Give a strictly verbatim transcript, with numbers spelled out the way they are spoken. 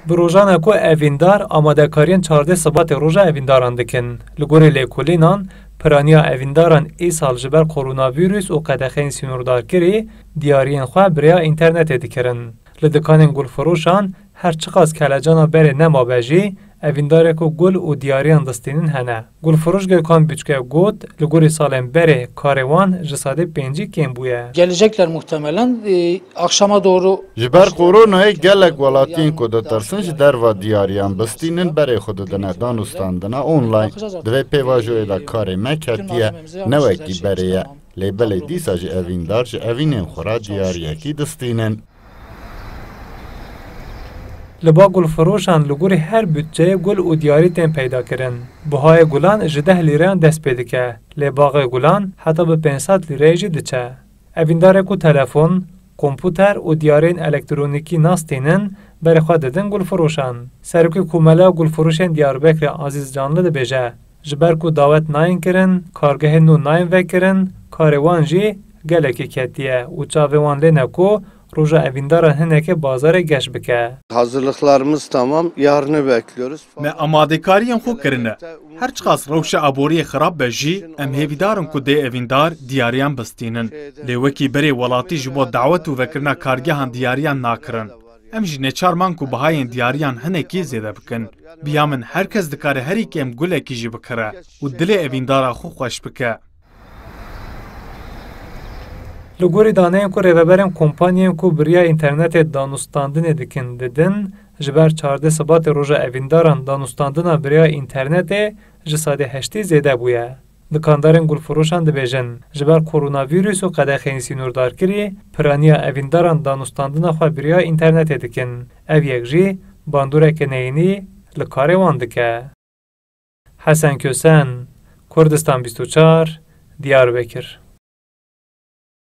Bi rojane ku evîndar amadekariyên çardeh Sibatê roja evîndaran dikin. Li gorî lêkolînan, piraniya evîndaran îsal ji ber koronavîrus û qedexeyên sînordarkirî diyariyên xwe bi rêya înternetê dikirin. Li dikanên gulfiroşan her çiqas kelecana berê nemabe jî, evîndarê ku gul û diyariyan distînin hene. Gulfiroş Gökhan Büçke got, li gorî salên berê karê wan ji sedê pêncî kêm bûye. Gelecekler muhtemelen, e, akşama doğru. Ji ber koronayê gelek welatiyên ku ditirsin ji derva diyariyan bistînin berê xwe didine danûstandina online. Di vê pêvajoyê de karê me ketiye, ne wekî berê ye. Lê belê dîsa jî evîndar ji evînên xwe re diyariyekî distînin. Li ba gulfiroşan li gorî her budçeyê gul û diyarî tên peyda kirin. Buhayê gulan ji deh lîreyan dest pê dike, lê baxê gulan heta bi pênc sed lîreyê jî diçe. Evîndarê ku telefon, komputer û diyariyên elektronîkî nastînin, berê xwe didin gulfiroşan. Serokê Komeleya Gulfiroşên Diyarbekirê Azîz Canli dibêje, ji ber ku dawet nayên kirin, kargehên nû nayên vekirin, karê wan jî gelekî ketiye û çavê wan lê ne ku roja evîndaran hinekê bazarê geş bike. Hazırlıklarımız tamam, yarını bekliyoruz. Me amadekariyên xwe kirine. Her çiqas rewşa aboriyê xirab be jî, em hêvîdar in ku dê evîndar diyariyan bistînin. Lê wekî berê welatî ji bo dawet û vekirina kargehan diyariyan nakirin. Em jî neçar man ku bihayên diyariyan hinekî zêde bikin. Biya min her kes dikare herî kêm gulekî jî bikire û dilê evîndara xwe xweş bike. Li gorî daneyên ku rêveberên kompanyên ku bi riya înternetê danûstandinê dikin didin, ji ber çardeh Sibatê roja evîndaran danûstandina bi riya înternetê ji sedê heştê zêde bûye. Dikandarên gulfiroşan dibêjin, ji ber koronavîrus û qedexeyên sînordarkirî, piraniya evîndaran danûstandina xwe bi riya înternetê dikin. Ev yek jî bandoreke neyînî li karê wan dike. Hesen Kösen, Kurdistan bîst û çar, Diyarbekir.